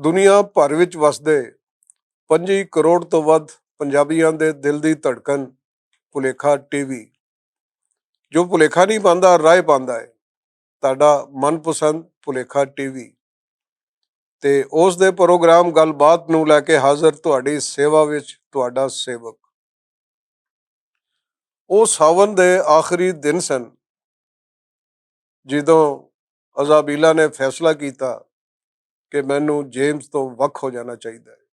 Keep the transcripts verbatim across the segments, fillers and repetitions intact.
دنیا بھر وچ وسدے پنجی کروڑ توں ودھ پنجابیاں دے دل دی دھڑکن، پلیکھا ٹی وی۔ جو پلیکھا نئیں پاندا رائے پاندا اے۔ تہاڈا من پسند پلیکھا ٹی وی تے اوس دے پروگرام گل بات نوں لے کے حاضر تہاڈی سیوا وچ تہاڈا سیوک۔ او ساون دے آخری دن سن جدوں ازابیلا نے فیصلہ کیتا کہ مینوں جیمز توں وکھ ہو جانا چاہیدا ہے۔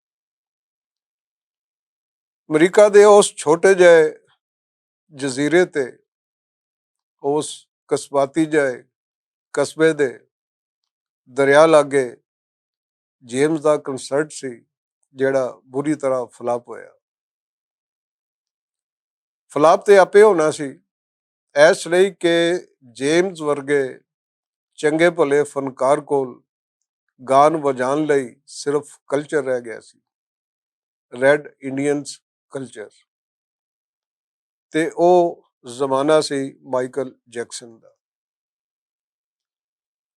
امریکہ دے اس چھوٹے جہے جزیرے تے اس قصباتی جہے قصبے دے دریا لاگے جیمز دا کنسرٹ سی، جیہڑا بری طرح فلاپ ہویا۔ فلاپ تے آپے ہونا سی، ایس لئی کہ جیمز ورگے چنگے بھلے فنکار کول گان وجان لئی صرف کلچر رہ گیا سی، ریڈ انڈینز کلچر۔ تے او زمانہ سی مائیکل جیکسن دا۔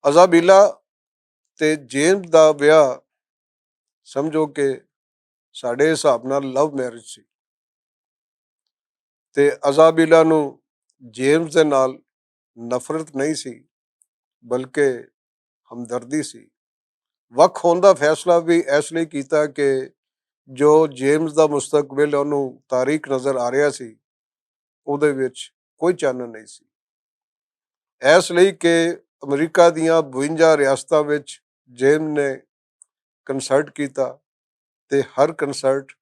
ازابیلا تے جیمز دا ویاہ سمجھو کہ ساڈے حساب نال لو میرج سی، تے ازابیلا نوں جیمز دے نال نفرت نہیں سی، بلکہ ہمدردی سی۔ وکھ ہون دا فیصلہ وی ایس لئی کیتا کہ جو جیمز دا مستقبل اونوں تاریخ نظر آ رہیا سی، اودے وچ کوئی چانن نہیں سی۔ ایس لئی کہ امریکہ دیاں بونجا ریاستاں وچ جیمز نے کنسرٹ کیتا، تے ہر کنسرٹ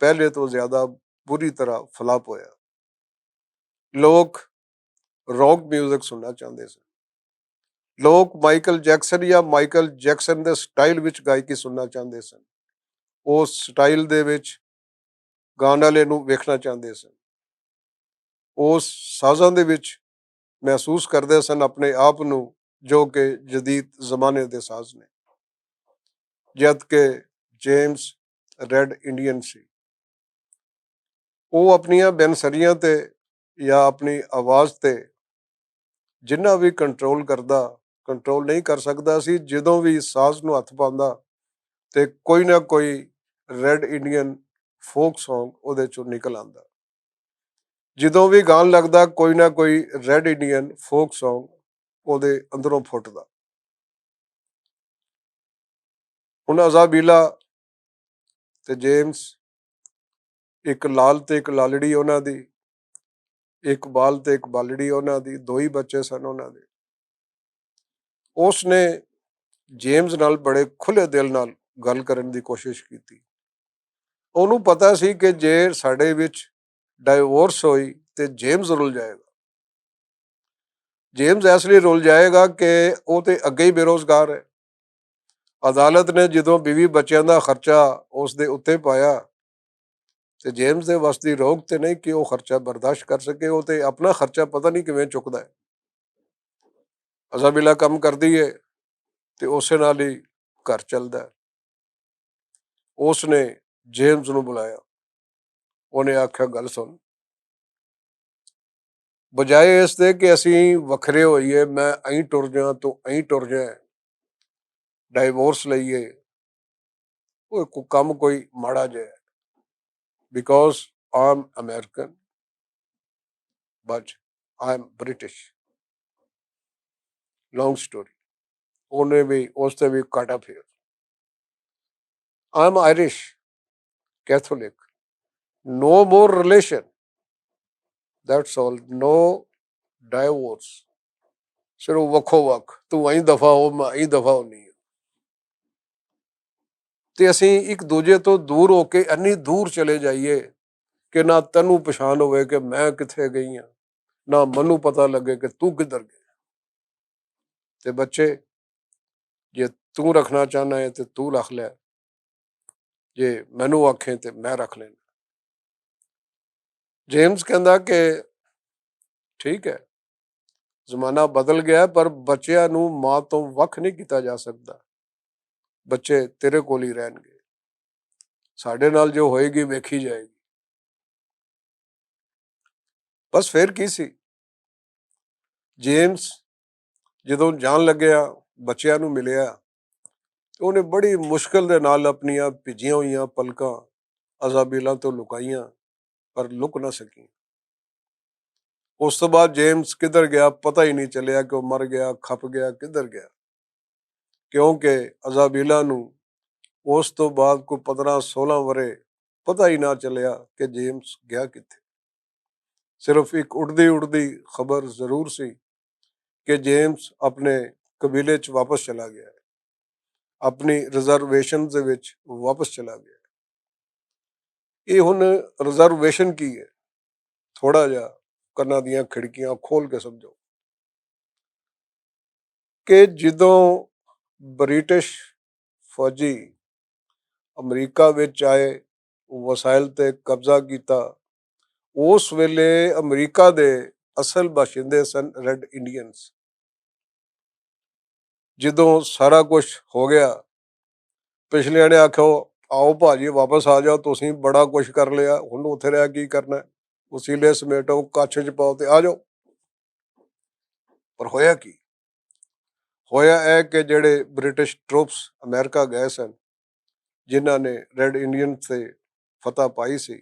پہلے توں زیادہ بری طرح فلاپ ہویا۔ لوک راک میوزک سننا چاہندے سن۔ لوک مائیکل جیکسن یا مائیکل جیکسن دے سٹائل وچ گائیکی سننا چاہندے سن۔ او سٹائل دے وچ گان والے نوں ویکھنا چاہندے سن۔ او سازاں دے وچ محسوس کردے سن اپنے آپ نوں جو کہ جدید زمانے دے ساز نے۔ جد کہ جیمز ریڈ انڈین سی، او اپنیاں بینسریاں تے یا اپنی آواز تے جنہاں وی کنٹرول کردا، کنٹرول نہیں کر سکدا سی۔ جدوں وی ساز نوں ہتھ پاندا تے کوئی نہ کوئی red Indian folk song Uday چوں نکل آندا۔ جدوں وی گان لگدا کوئی نہ کوئی red Indian folk song Uday اندروں پھٹدا۔ ہن ازابیلا تے جیمز، اک لال تے اک لالڑی انہاں دی، اک بال تے اک بالڑی انہاں دی، دوئی بچے سن انہاں دے۔ اس نے جیمز نال بڑے کھلے دل نال گل کرن دی کوشش کیتی۔ اونوں پتہ سی کہ جے ساڈے وچ ڈائیورس ہوئی تے جیمز رل جائے گا۔ جیمز ایس لئی رول جائے گا کہ او تے اگے ہی بے روزگار ہے۔ عدالت نے جدوں بیوی بچیاں دا خرچہ اس دے اتے پایا تے جیمز دے وس دی روک تے نہیں کہ او خرچہ برداشت کر سکے۔ او تے اپنا خرچہ پتہ نہیں کیویں چکدا ہے۔ ازابیلا کم کردی ہے تے اسے نال ہی گھر چلدا ہے۔ اس نے جیمز نوں بلایا۔ انہیں آکھیا گل سن، بجائے اس دے کہ اسی وکھرے ہوئیے، میں ایں ٹر جاں تو ایں ٹر جاں، ڈائیورس لئیے، وہ کو کم کوئی ماڑا جائے۔ Because I am American, but I am British. Long story. انہیں بھی اس تے بھی کاٹا پھیر۔ I am Irish, Catholic. No more relation. That's all. No divorce. صرف وکھو وکھ، تو وہیں دفعہ ہو، میں ہی دفعہ ہونی ہوں۔ تے اسیں اک دوجے تو دور ہو کے انی دور چلے جائیے کہ نہ تینوں پچھان ہوئے کہ میں کتھے گئی ہاں، نہ منوں پتہ لگے کہ تو کدھر گئے۔ تے بچے، جے تو رکھنا چاہنا ہے تے تو رکھ لے، جے مینوں آکھیں تے میں رکھ لینا۔ جیمز کہندا کہ ٹھیک ہے، زمانہ بدل گیا ہے، پر بچیاں نوں ماں تو وکھ نہیں کیتا جا سکدا۔ بچے تیرے کول ہی رہن گے، ساڈے نال جو ہوئے گی ویکھی جائے گی۔ بس فیر کی سی؟ جیمز جدوں جان لگیا، بچیاں نوں ملیا، انہیں بڑی مشکل دے نال اپنیاں بھجیاں ہوئیاں پلکاں عذابیلاں تو لکائیاں، پر لک نہ سکیاں۔ اس تو بعد جیمز کدھر گیا، پتہ ہی نہیں چلیا کہ وہ مر گیا، کھپ گیا، کدھر گیا۔ کیونکہ عذابیلاں نوں اس تو بعد کوئی پندرہ سولہ ورے پتہ ہی نہ چلیا کہ جیمز گیا کتھے۔ صرف ایک اڑدی اڑدی خبر ضرور سی کہ جیمز اپنے قبیلے چ واپس چلا گیا ہے، اپنی ریزرویشن دے وچ واپس چلا گیا ہے۔ یہ ہن ریزرویشن کی ہے؟ تھوڑا جا کناں دیاں کھڑکیاں کھول کے سمجھو کہ جدوں برٹش فوجی امریکہ وچ آئے، وسائل تے قبضہ کیتا، اس ویلے امریکہ دے اصل باشندے سن ریڈ انڈینز۔ جدوں سارا کچھ ہو گیا، پچھلیاں نے آکھیا، "آؤ بھاجی، واپس آ جاؤ، تسیں بڑا کچھ کر لیا، ہن اتھے رہ کی کرنا ہے؟ وسیلے سمیٹو، کچھ چ پاؤ تے آ جاؤ۔" پر ہویا کی؟ ہویا اے کہ جڑے برٹش ٹروپس امریکہ گئے سن، جنہاں نے ریڈ انڈین تے فتح پائی سی،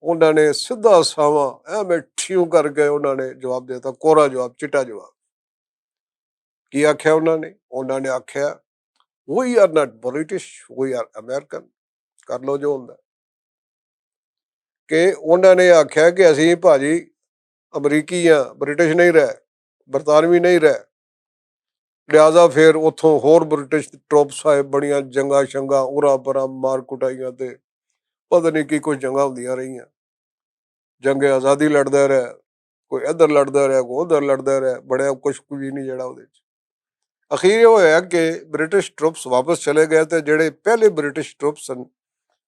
انہاں نے سدھا ساواں ایویں ٹھیوں کر کے انہاں نے جواب دیتا، کورا جواب، چٹا جواب۔ کی آکھیا انہاں نے؟ انہاں نے آکھیا، "We are not British, we are American." کر لو جو ہوندا ہے۔ کہ انہاں نے آکھیا کہ اسی بھاجی امریکی ہاں، برٹش نہیں رہے، برطانوی نہیں رہے۔ لہذا پھر اتھوں ہور برٹش ٹروپس آئے، بڑیاں جنگاں شنگاں، اورا پرا مار کٹائیاں تے پتہ نہیں کی کچھ جنگاں ہوندیاں رہیاں۔ جنگ آزادی لڑدا رہیا، کوئی ادھر لڑدا رہیا، کوئی ادھر لڑدا رہیا، بڑا کچھ کوئی نہیں جڑا اودے وچ۔ اخیر یہ ہویا کہ برٹش ٹروپس واپس چلے گئے تے جڑے پہلے برٹش ٹروپس سن،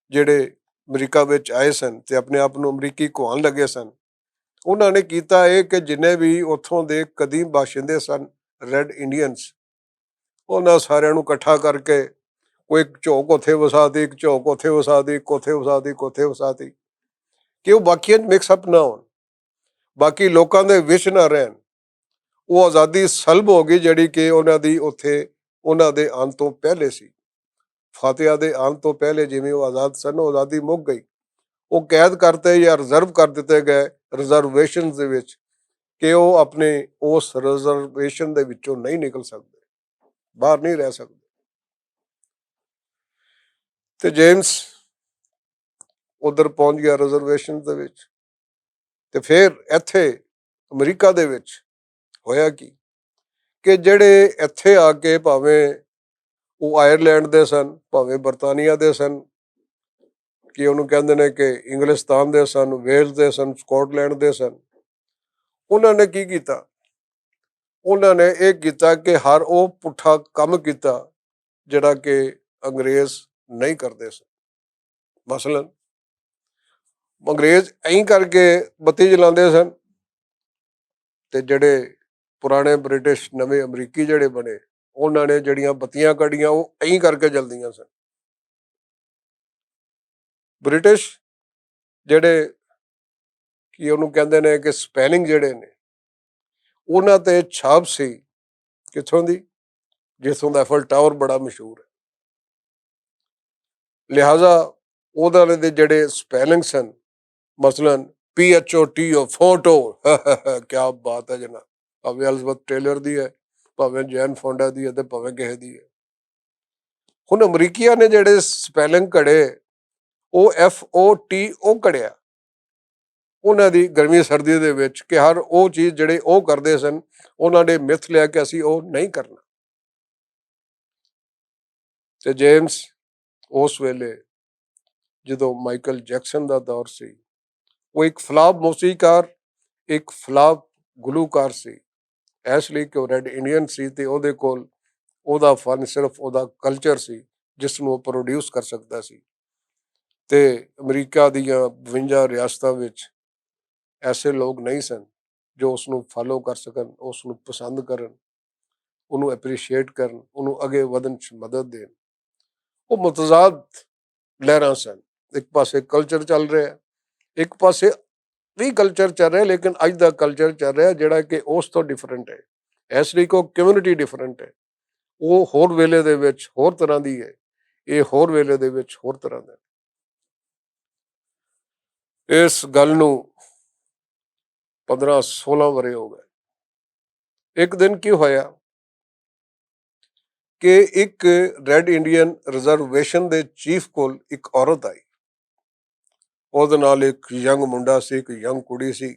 جڑے امریکہ وچ آئے سن تے اپنے آپ نوں امریکی کہان لگے سن، انہاں نے کیتا اے کہ جنہیں بھی اتھوں دے قدیم باشندے سن، ریڈ انڈینز، انہاں ساریاں نوں اکٹھا کر کے کوئی ایک جھوک اوتھے وسا دی، ایک جھوک اوتھے وسا دی، ایک اوتھے وسا دی، ایک اوتھے وسا دی، کہ وہ باقیاں وچ مکس اپ نہ ہون، باقی لوکاں دے وچ نہ رہن۔ وہ آزادی سلب ہو گئی جڑی کہ انہاں دی اوتھے، انہاں دے آن تو پہلے سی۔ فاتحہ دے آن تو پہلے جویں وہ آزاد سن، وہ آزادی مک گئی۔ وہ قید کرتے یا ریزرو کر دتے گئے ریزرویشن دے وچ، کہ وہ اپنے اس ریزرویشن دے وچوں نہیں نکل سکتے، باہر نہیں رہ سکتے۔ تے جیمز ادھر پہنچ گیا ریزرویشن دے وچ۔ تے پھر ایتھے امریکہ دے وچ ہویا کی کہ جڑے ایتھے آ کے، بھاویں وہ آئرلینڈ دے سن، بھاویں برطانیہ دے سن، کہ انہوں کہندے نے کہ انگلستان دے سن، ویلز دے سن، سکاٹ لینڈ دے سن، انہاں نے کی کیتا؟ انہاں نے یہ کیتا کہ ہر وہ پٹھا کم کیتا جڑا کہ انگریز نہیں کردے سن۔ مثلاً انگریز ایں کر کے بتی جلاندے سن، تے جڑے پرانے برٹش، نویں امریکی جڑے بنے، انہاں نے جڑیاں بتیاں کڈیاں، وہ ایں کر کے جلدیاں سن۔ برٹش جڑے، کی انہوں کہندے نے کہ سپیلنگ جڑے نے، انہاں تے چھاپ سی۔ کتھوں دی؟ جتھوں دا ایفل ٹاور بڑا مشہور ہے۔ لہذا اوہدے دے جڑے سپیلنگ سن، مثلاً P H O T O, photo, کیا بات ہے جناب، بھاویں الزبتھ ٹیلر دی ہے، بھاویں جین فونڈا دی ہے، تے بھاویں کہے دی ہے۔ ہن امریکیاں نے جڑے سپیلنگ کڑے، او ایف او ٹی او کڑیا۔ انہاں دی گرمی سردی دے وچ کہ ہر او چیز جڑے او کردے سن، انہاں نے متھ لیا کہ اسی او نہیں کرنا۔ تے جیمز اس ویلے، جدوں مائیکل جیکسن دا دور سی، وہ ایک فلاپ موسیقار، ایک فلاپ گلوکار سی، اس لئی کہ وہ ریڈ انڈین سی تے اودے کول اودا فن صرف اودا کلچر سی، جس نوں وہ پروڈیوس کر سکدا سی۔ تے امریکہ دیاں بونجا ریاستاں وچ ایسے لوگ نہیں سن جو اس نوں فالو کر سکن، اس نوں پسند کرن، انہوں اپریشیٹ کرن، انہوں اگے ودن چ مدد دین۔ وہ متضاد لہراں سن۔ ایک پاسے کلچر چل رہا ہے، ایک پاسے بھی کلچر چل رہا ہے، لیکن اج دا کلچر چل رہا ہے جڑا کہ اس تو ڈفرنٹ ہے، اس لیے کہ وہ کمیونٹی ڈفرنٹ ہے۔ او ہور ویلے دے وچ ہور طرح دی ہے، اے ہور ویلے دے وچ ہور طرح دا ہے۔ اس گل نوں پندرہ سولہ ورے ہو گئے۔ ایک دن کی ہویا کہ ایک ریڈ انڈین ریزرویشن دے چیف کول ایک عورت آئی، اودے نال ایک ینگ منڈا سی، ایک ینگ کڑی سی،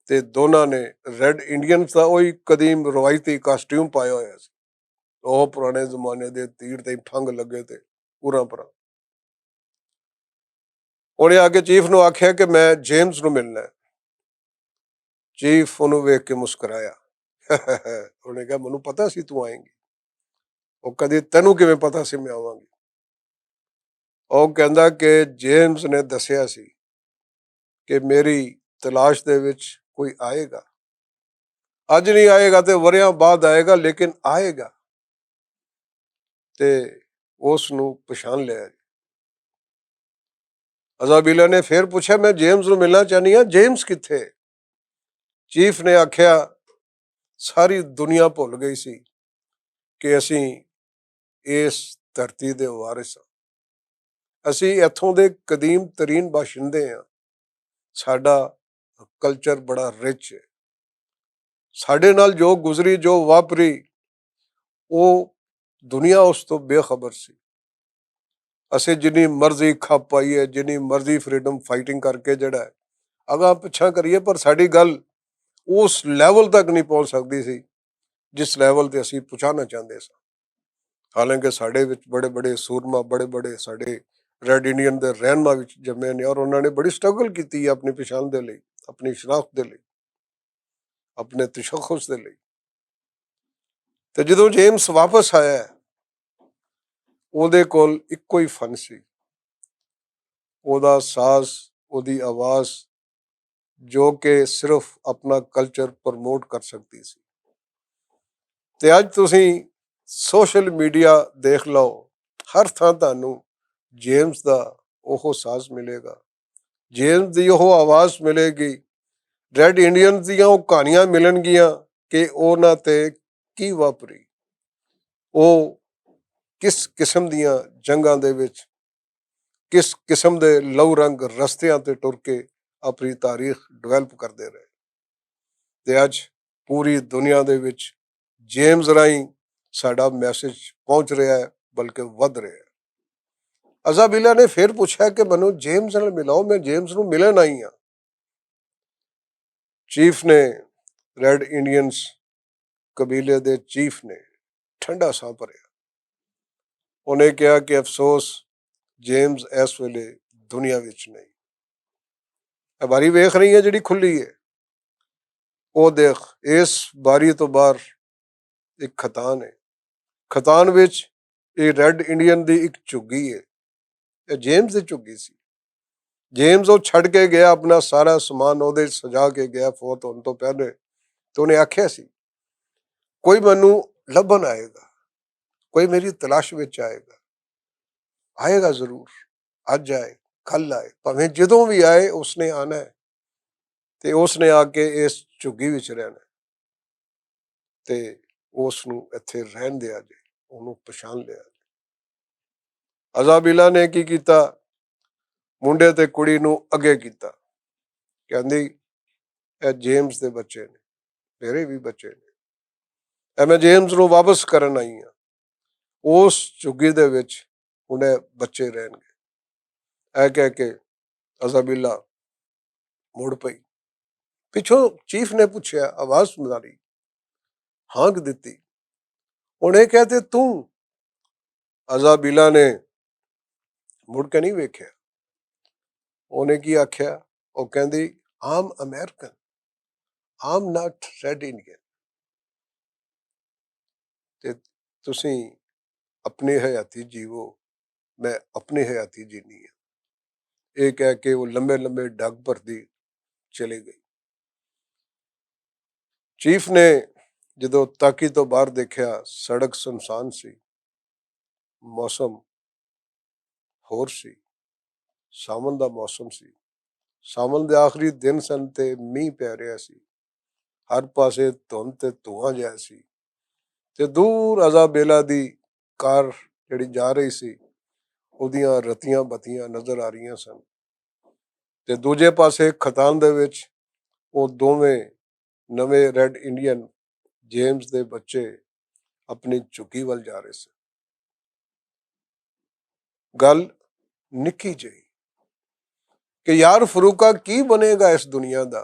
تے دوناں نے ریڈ انڈین دا اوہی قدیم روایتی کاسٹیوم پایا ہویا سی۔ او پرانے زمانے دے تیر تے پھنگ لگے تے پورا پرا۔ انہیں آ کے چیف نوں آکھیا کہ میں جیمز نوں ملنا ہے۔ چیف انہوں ویکھ کے مسکرایا۔ انہیں کہا، مینوں پتا سی تو آئیں گی۔ او کدی تینوں کیویں پتا سی میں آواں گی؟ او کہندا کہ جیمز نے دسیا سی کہ میری تلاش دے وچ کوئی آئے گا، اج نہیں آئے گا تے وریاں بعد آئے گا، لیکن آئے گا۔ تے اس نوں پچھان لیا جی۔ ازابیلا نے پھر پوچھا، میں جیمز نوں ملنا چاہنی ہاں، جیمز کتھے؟ چیف نے آکھیا، ساری دنیا بھول گئی سی کہ اسی اس دھرتی دے وارث ہاں۔ اسی ایتھوں دے قدیم ترین باشندے ہاں۔ ساڈا کلچر بڑا رچ ہے۔ ساڈے نال جو گزری، جو واپری، او دنیا اس تو بے خبر سی۔ اسیں جنی مرضی کھپ پائی ہے، جنی مرضی فریڈم فائٹنگ کر کے جڑا ہے اگاں پچھاں کریے، پر ساڈی گل اس لیول تک نہیں پہنچ سکدی سی جس لیول تے اسی پہنچانا چاہندے ساں۔ حالانکہ ساڈے وچ بڑے بڑے سورما، بڑے بڑے ساڈے ریڈ انڈین دے رہنما وچ جمے نے اور انہاں نے بڑی سٹرگل کیتی ہے اپنی پہچان دے لئی، اپنی شناخت دے لئی، اپنے تشخص دے لئی۔ تے جدوں جیمس واپس آیا ہے، اودے کول اکو ہی فن سی، اودا ساز، اودی آواز، جو کہ صرف اپنا کلچر پروموٹ کر سکتی سی۔ تے اج تسی سوشل میڈیا دیکھ لو، ہر تھاں تانوں جیمز دا اوہو ساز ملے گا، جیمز دی اوہو آواز ملے گی، ریڈ انڈینز دیاں او کہانیاں ملن گیاں کہ او نہ تے کی واپری، او کس قسم دیاں جنگاں دے وچ کس قسم دے لو رنگ رستیاں تے ٹر کے اپنی تاریخ ڈویلپ کردے رہے۔ تے اج پوری دنیا دے وچ جیمز راہیں ساڈا میسج پہنچ رہا ہے، بلکہ ودھ رہا ہے۔ ازابیلا نے پھر پوچھا کہ مینوں جیمز نال ملاؤ، میں جیمز نوں ملن آئی ہاں۔ چیف نے، ریڈ انڈینز قبیلے دے چیف نے ٹھنڈا ساہ بھریا۔ انہیں کہا کہ افسوس، جیمز اس ویلے دنیا وچ نہیں۔ اے باری ویکھ رہی ہے جڑی کھلی ہے، او دیکھ، اس باری تو باہر ایک کھتان ہے۔ کھتان وچ اے ریڈ انڈین دی ایک جھگی ہے۔ اے جیمز دی جھگی سی۔ جیمز او چھڈ کے گیا اپنا سارا سامان، اودے سجا کے گیا فوت ہون تو پہلے۔ تو انہیں آکھیا سی، کوئی مینوں لبھن آئے گا، کوئی میری تلاش وچ آئے گا، آئے گا ضرور، اج آئے، کل آئے، بھاویں جدوں بھی آئے، اس نے آنا ہے۔ تے اس نے آ کے اس جھگی وچ رہنا ہے۔ تے اس نوں ایتھے رہن دیا جے، انہوں پچھان لیا جے۔ ازابیلا نے کی کیتا؟ منڈے تے کڑی نوں اگے کیتا، کہندی، اے جیمز دے بچے نے، میرے بھی بچے نے، اے میں جیمز نوں واپس کرن آئی ہاں۔ اس جھگی دے وچ انہیں بچے رہن گے۔ اے کہہ کے ازابیلا مڑ پئی۔ پچھوں چیف نے پوچھیا، آواز ماری، ہانک دتی۔ انہیں کہتے، توں؟ ازابیلا نے مڑ کے نہیں ویکھیا۔ انہیں کی آکھیا؟ او کہندی، آم امیرکن، آم ناٹ ریڈ انڈین۔ تے تسی اپنی حیاتی جیو، میں اپنی حیاتی جینی ہاں۔ یہ کہہ کے وہ لمبے لمبے ڈگ بھردی چلی گئی۔ چیف نے جدوں تاکی تو باہر دیکھیا، سڑک سنسان سی، موسم ہور سی، ساون دا موسم سی، ساون دے آخری دن سن تے میہہ پے رہیا سی۔ ہر پاسے دھند تے دھواں جہا سی۔ تے دور ازابیلا دی کار جڑی جا رہی سی، اوہدیاں رتیاں بتیاں نظر آ رہیاں سن۔ تے دوجے پاسے کھتان دے وچ او دوویں نویں ریڈ انڈین جیمز دے بچے اپنی جھکی ول جا رہے سن۔ گل نکی جئی کہ یار فروقہ کی بنے گا اس دنیا دا؟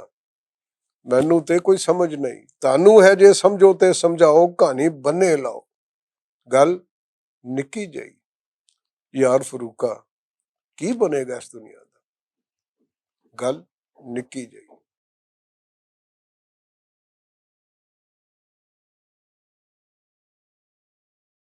مینوں تے کوئی سمجھ نہیں۔ تانوں ہے جے سمجھو تے سمجھاؤ، کہانی بنے لاؤ۔ گل نکی جئی۔ یار فروقہ کی بنے گا اس دنیا دا؟ گل نکی جئی۔